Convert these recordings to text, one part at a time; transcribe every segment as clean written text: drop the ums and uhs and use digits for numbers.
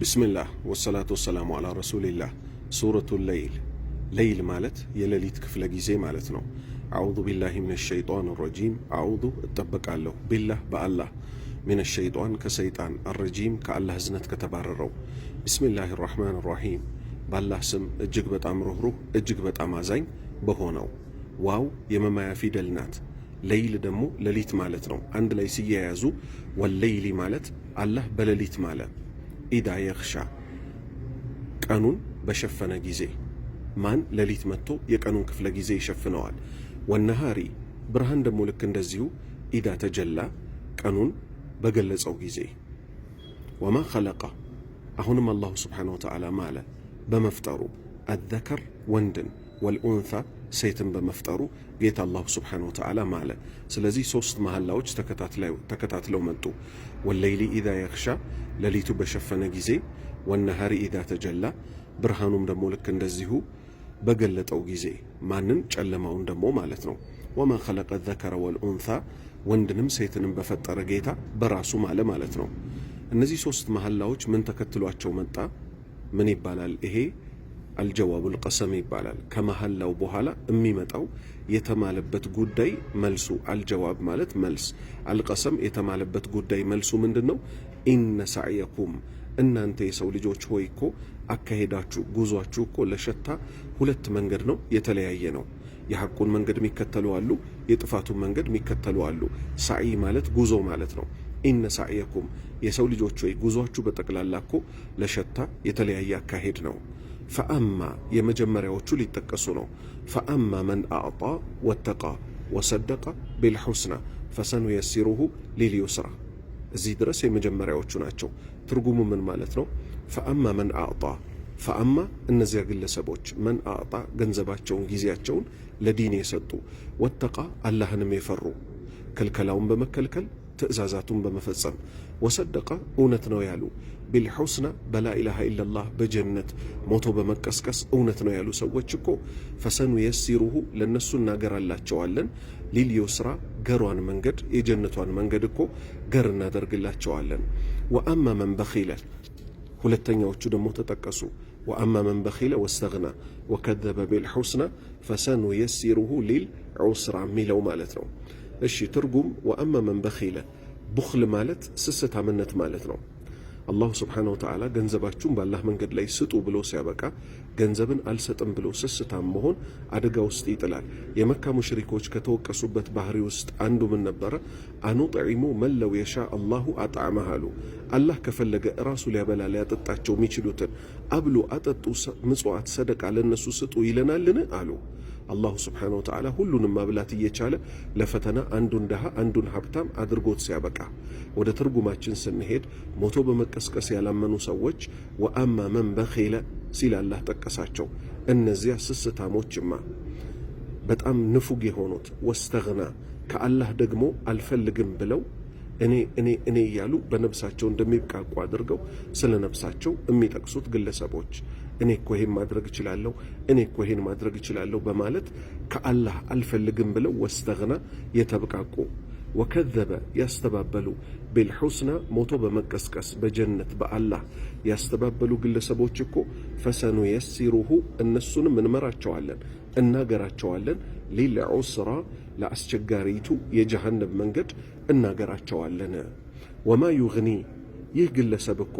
بسم الله والصلاة والسلام على رسول الله። سورة الليل። ليل ማለት የሌሊት ክፍለ ጊዜ ማለት ነው። أعوذ بالله من الشيطان الرجيم። أعوذ እጠበቃለሁ፣ بالله በአላህ፣ من الشيطان ከሰይጣን፣ الرجيم ከአላህ እዝነት ከተባረረው። بسم الله الرحمن الرحيم በአላህ ስም እጅግ በጣም ሩኅሩህ እጅግ በጣም አዛኝ በሆነው። ዋው የመማያ ፊደል ናት። ليل ደግሞ ሌሊት ማለት ነው። አንድ ላይ ሲያያዙ والليل ማለት አላህ በሌሊት ማለ። إذا يغشى ቀኑን በሸፈነ ጊዜ፣ ማን ሌሊት መጥቶ የቀኑን ክፍለ ጊዜ ይሸፍነዋል። والنهار ብርሃን ደግሞ ልክ እንደዚሁ إذا تجلى ቀኑን በገለጸው ጊዜ። وما خلق አሁንም الله سبحانه وتعالى ማለ በመፍጠሩ፣ الذكر ወንድን፣ والأنثى ሴትን በመፍጠሩ ጌታ الله سبحانه وتعالى ማለ። ስለዚህ ሶስት መሐላዎች ተከታትለው መጡ። والليل إذا يغشى ሌሊቱ በሸፈነ ጊዜ፣ والنهار إذا تجلى ብርሃኑም ደግሞ ልክ እንደዚሁ በገለጠው ጊዜ፣ ማንን? ጨለማውን ደግሞ ማለት ነው። وما خلق الذكر والأنثى ወንድንም ሴትንም በፈጠረ ጌታ በራሱ ማለ ማለት ነው። እነዚህ ሶስት መሐላዎች ምን ተከትሏቸው መጣ? ምን ይባላል ይሄ? الجواب القسم ይባላል። ከመሐላው በኋላ የሚመጣው የተማለበት ጉዳይ መልሱ። الجواب ማለት መልስ፣ القسم የተማለበት ጉዳይ መልሱ ምንድን ነው? إن سعيكم እናንተ የሰው ልጆች ሆይ እኮ አካሄዳችሁ ጉዟችሁ እኮ لشتى ሁለት መንገድ ነው፣ የተለያየ ነው። የሐቁን መንገድ የሚከተሉ አሉ፣ የጥፋቱን መንገድ የሚከተሉ አሉ። سعي ማለት ጉዞ ማለት ነው። إن سعيكم የሰው ልጆች ሆይ ጉዟችሁ በጠቅላላ እኮ لشتى የተለያየ አካሄድ ነው። فأما የመጀመሪያዎቹ ሊጠቀሱ ነው። فأما من أعطى واتقى وصدق بالحسنى فسنيسره لليسرى። እዚህ ድረስ የመጀመሪያዎቹ ናቸው። ትርጉሙ ምን ማለት ነው? فأما من أعطى፣ فأما እነዚያ ግለሰቦች፣ من أعطى ገንዘባቸውን ጊዜያቸውን ለዲን የሰጡ፣ واتقى አላህንም የፈሩ ክልከላውን በመከልከል ትእዛዛቱን በመፈጸም፣ وصدق እውነት ነው ያሉ፣ بالحسنى በ لا إله إلا الله በጀነት ሞቶ በመቀስቀስ እውነት ነው ያሉ ሰዎች እኮ فسنيسره ለእነሱ እናገራላቸዋለን፣ لليسرى ገሯን መንገድ የጀነቷን መንገድ እኮ ገር እናደርግላቸዋለን። وأما من بخل ሁለተኛዎቹ ደግሞ ተጠቀሱ። وأما من بخل واستغنى وكذب بالحسنى فسنيسره للعسرى የሚለው ማለት ነው። እሺ ትርጉም وأما من بخل بخل ማለት ስስታምነት ማለት ነው። الله سبحانه وتعالى ገንዘባችሁን በአላህ መንገድ ላይ ስጡ ብሎ ሲያበቃ ገንዘብን አልሰጥም ብሎ ስስታም መሆን አደጋ ውስጥ ይጥላል። የመካ ሙሽሪኮች ከተወቀሱበት ባህሪ ውስጥ አንዱ ምን ነበረ? أنطعم من لو يشاء الله أطعمه አሉ። አላህ ከፈለገ እራሱ ሊያበላ ሊያጠጣቸው የሚችሉትን አብሉ፣ አጠጡ፣ ምጽዋት፣ ሰደቃ ለነሱ ስጡ ይለናልን አሉ። الله سبحانه وتعالى ሁሉንም ማብላት እየቻለ ለፈተና አንዱን ድሃ አንዱን ሀብታም አድርጎት ሲያበቃ፣ ወደ ትርጉማችን ስንሄድ ሞቶ በመቀስቀስ ያላመኑ ሰዎች وأما من بخل ሲል አላህ ጠቀሳቸው። እነዚያ ስስታሞችማ በጣም ንፉግ የሆኑት፣ واستغنى ከአላህ ደግሞ አልፈልግም ብለው እኔ እኔ እኔ እያሉ በነብሳቸው እንደሚብቃቁ አድርገው ስለ ነብሳቸው የሚጠቅሱት ግለሰቦች፣ እኔ እኮ ይሄን ማድረግ እችላለሁ፣ እኔ እኮ ይሄን ማድረግ እችላለሁ በማለት ከአላህ አልፈልግም ብለው واستغنى የተብቃቁ፣ وكذب ያስተባበሉ፣ بالحسنى ሞቶ በመቀስቀስ በጀነት በአላህ ያስተባበሉ ግለሰቦች እኮ فسنيسره እነሱንም እንመራቸዋለን እናገራቸዋለን፣ للعسرى ለአስቸጋሪቱ የጀሃነም መንገድ እናገራቸዋለን። وما يغني ይህ ግለሰብ እኮ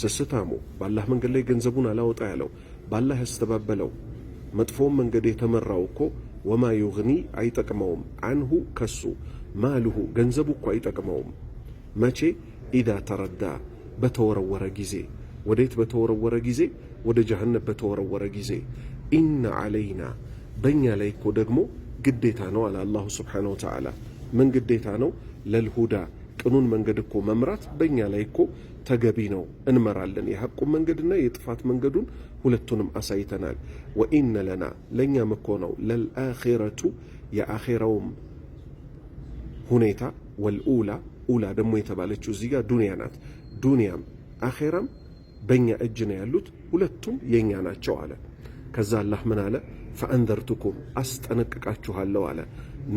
ስስታሙ በአላህ መንገድ ላይ ገንዘቡን አላወጣ ያለው፣ በአላህ ያስተባበለው፣ መጥፎውን መንገድ የተመራው እኮ وما يغني አይጠቅመውም፣ عنه ከሱ፣ ماله ገንዘቡ እኮ አይጠቅመውም። መቼ? إذا تردى በተወረወረ ጊዜ። ወዴት በተወረወረ ጊዜ? ወደ ጀሃነም በተወረወረ ጊዜ። إن علينا በእኛ ላይ እኮ ደግሞ ግዴታ ነው አለ الله سبحانه وتعالى። ምን ግዴታ ነው? للهدى ቅኑን መንገድ እኮ መምራት በእኛ ላይ እኮ ተገቢ ነው። እንመራለን። የሐቁን መንገድና የጥፋት መንገዱን ሁለቱንም አሳይተናል። وإن لنا ለእኛም እኮ ነው፣ للآخرة የአኼራውም ሁኔታ፣ والأولى أولى ደግሞ የተባለችው እዚህ ጋር ዱንያ ናት። ዱንያም አኼራም በእኛ እጅ ነው ያሉት፣ ሁለቱም የእኛ ናቸው አለ። ከዛ አላህ ምን አለ? فأنذرتكم አስጠነቅቃችኋለሁ አለ።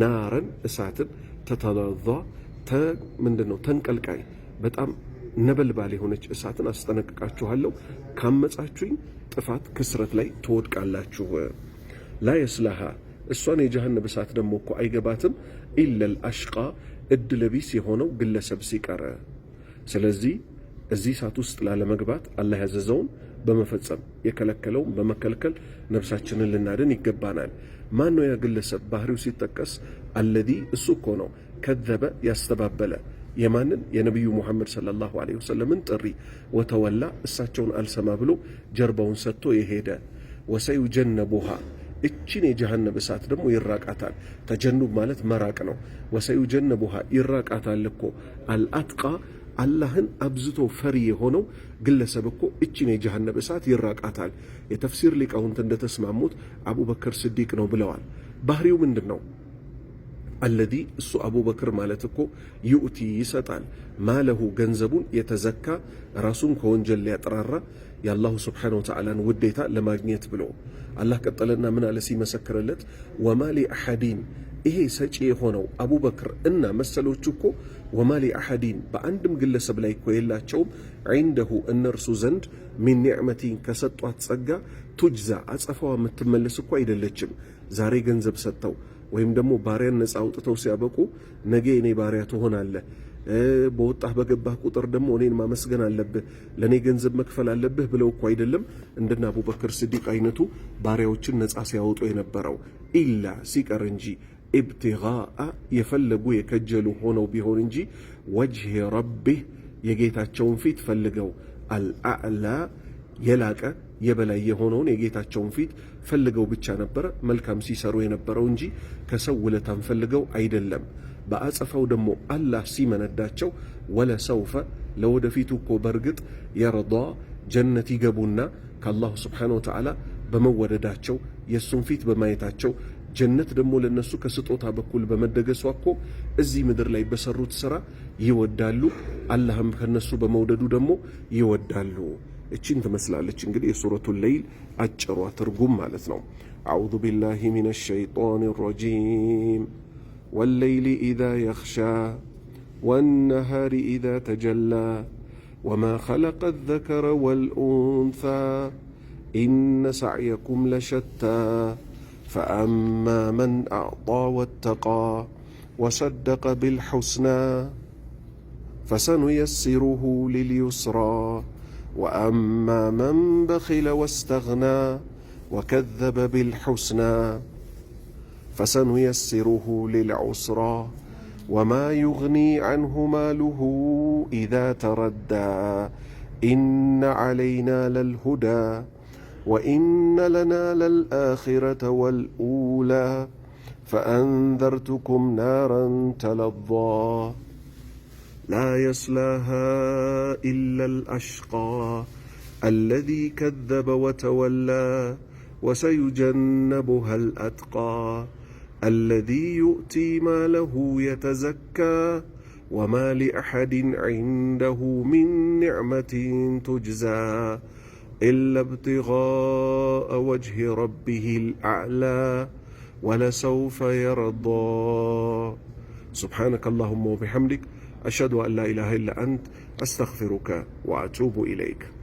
نارا እሳትን፣ تتلظى ምንድን ነው ተንቀልቃይ በጣም ነበልባል የሆነች እሳትን አስጠነቅቃችኋለሁ። ካመጻችሁኝ ጥፋት ክስረት ላይ ትወድቃላችሁ። لا يصلاها እሷን የጀሃነም እሳት ደግሞ እኮ አይገባትም إلا الأشقى እድለቢስ የሆነው ግለሰብ ሲቀር። ስለዚህ እዚህ እሳት ውስጥ ላለመግባት አላህ ያዘዘውን በመፈጸም የከለከለውን በመከልከል ነፍሳችንን ልናድን ይገባናል። ማን ነው ያ ግለሰብ? ባህሪው ሲጠቀስ الذي እሱ እኮ ነው كذب ያስተባበለ የማንን የነቢዩ ሙሐመድ صلى الله عليه وسلم ን ጥሪ وتولى እሳቸውን አልሰማ ብሎ ጀርባውን ሰጥቶ የሄደ وسيجنبها እችን የጀሃነም እሳት ደግሞ ይራቃታል። تجنب ማለት መራቅ ነው። وسيجنبها ይራቃታል እኮ الأتقى አላህን አብዝቶ ፈሪ የሆነው ግለሰብ እኮ እችን የጀሃነም እሳት ይራቃታል። የተፍሲር ሊቃውንት እንደተስማሙት አቡበክር ስዲቅ ነው ብለዋል። ባህሪው ምንድን ነው? الذي እሱ አቡበክር ማለት እኮ يؤتي ይሰጣል፣ ماله ገንዘቡን يتزكى ራሱን ከወንጀል ሊያጠራራ የ الله سبحانه وتعالى ን ውዴታ ለማግኘት ብሎ። አላህ ቀጠለና ምን አለ ሲመሰክርለት፣ وما لأحد ይሄ ሰጪ የሆነው አቡበክር እና መሰሎቹ እኮ وما لأحد በአንድም ግለሰብ ላይ እኮ የላቸውም عنده እነርሱ ዘንድ من نعمة ከሰጧት ጸጋ تجزى አጸፋዋ የምትመለስ እኮ አይደለችም። ዛሬ ገንዘብ ሰጥተው ወይም ደግሞ ባሪያን ነፃ አውጥተው ሲያበቁ ነገ የኔ ባሪያ ትሆናለህ፣ በወጣህ በገባህ ቁጥር ደግሞ እኔን ማመስገን አለብህ፣ ለእኔ ገንዘብ መክፈል አለብህ ብለው እኮ አይደለም እንደነ አቡበክር ስዲቅ አይነቱ ባሪያዎችን ነፃ ሲያወጡ የነበረው إلا ሲቀር እንጂ ابتغاء የፈለጉ የከጀሉ ሆነው ቢሆን እንጂ وجه ربه የጌታቸውን ፊት ፈልገው الأعلى የላቀ የበላይ የሆነውን የጌታቸውን ፊት ፈልገው ብቻ ነበረ መልካም ሲሰሩ የነበረው እንጂ ከሰው ውለታን ፈልገው አይደለም። በአጸፋው ደግሞ አላህ ሲመነዳቸው ولسوف ለወደፊቱ እኮ በእርግጥ يرضى ጀነት ይገቡና ከ الله سبحانه وتعالى በመወደዳቸው የእሱን ፊት በማየታቸው ጀነት ደግሞ ለነሱ ከስጦታ በኩል በመደገሷ እኮ እዚህ ምድር ላይ በሰሩት ስራ ይወዳሉ። አላህም ከነሱ በመውደዱ ደግሞ ይወዳሉ። እቺን ትመስላለች እንግዲህ የሱረቱ ለይል አጭሯ ትርጉም ማለት ነው። أعوذ بالله من الشيطان الرجيم والليل إذا يغشى والنهار إذا تجلى وما خلق الذكر والأنثى إن سعيكم لشتى فأما من أعطى واتقى وصدق بالحسنى فسنيسره لليسرى وأما من بخل واستغنى وكذب بالحسنى فسنيسره للعسرى وما يغني عنه ماله إذا تردى إن علينا للهدى وإن لنا للآخرة والأولى فأنذرتكم نارا تلظى لا يصلاها إلا الأشقى الذي كذب وتولى وسيجنبها الأتقى الذي يؤتي ماله يتزكى وما لأحد عنده من نعمة تجزى إلا ابتغاء وجه ربه الأعلى ولسوف يرضى. سبحانك اللهم وبحمدك أشهد أن لا إله إلا أنت أستغفرك وأتوب إليك.